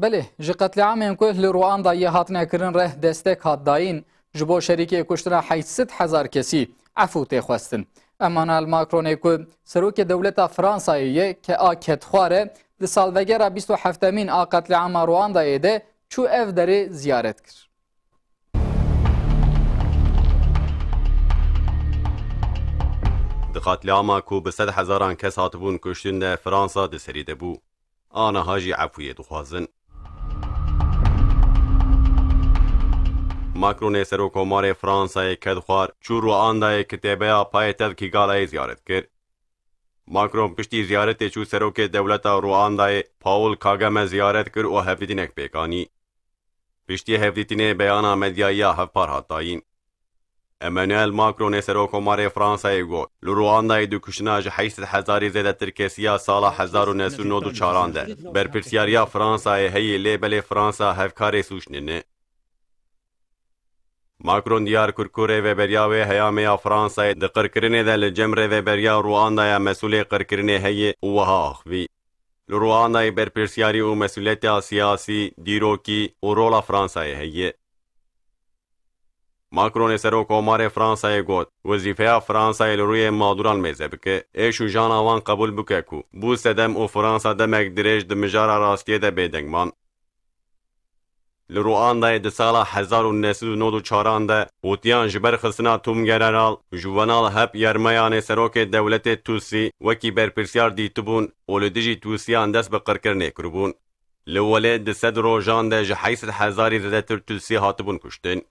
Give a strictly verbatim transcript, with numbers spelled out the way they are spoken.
Belê, ji qetlîamên ku li Rwandayê hatine kirin re destek hat dayîn, ji bo şerîkê kuştina heyşt sed hezar kesî efû tê xwestin. Emmanuel Macronê ku serokê dewleta Fransayê ye, ke a kedxwar e, di salvegera bîst û heftemîn a qetlîama Rwandayê de çû ev derê ziyaret kir. Di qetlîama ku bi sed hezaran kes hatibûn kuştin de Fransa di serî de bû. Aniha jî efûyê dixwazin. Macronê serokkomarê Fransayê kedxwar çû Rwandayê kitêbeya payteft Kigalayê ziyaret kir. Macron piştî ziyaretê çû serokê dewleta Rwandayê Paul Kagame ziyaret kir û hevdîtinek pêk anî. Piştî hevdîtinê beyana medyayî ya hevpar hat dayîn. Emmanuel Macronê serokkomarê Fransayê got, li Rwandayê di kuştina ji heyşt sed hezarî zêdetir kesiya sala hezar û neh sed û nod û çaran de berpirsyariya Fransayê heye, lê belê Fransa hevkarê sûc nîne. Macron diyar kir ku rêveberiya wê heyamê ya Fransayê di qirkirinê de li cem rêveberiya Rwandaya mesûlê qirkirinê heye û wiha axivî, li Rwandayê berpirsyarî û mesûliyeta siyasî, dîrokî û rola Fransayê heye. Macronê serokkomarê Fransayê got, wezîfeya Fransayê li rûyê mağdûran mêze bike, êş û jana wan qebûl bike ku bû sedem û Fransa demek dirêj di mijara rastiyê de bêdeng man. Li Rwandayê di sala hezar û neh sed û nod û çaran de hûtiyan ji ber xistina Tumgeneral Juvenal Hep Yermeyanê serokê dewletê Tutsî wekî berpirsyar dîtibûn û li dijî Tutsiyan dest bi qirkirinê kiribûn. Li welê di sed rojan de ji heyşt sed hezarî zêdetir Tutsî hatibûn kuştin.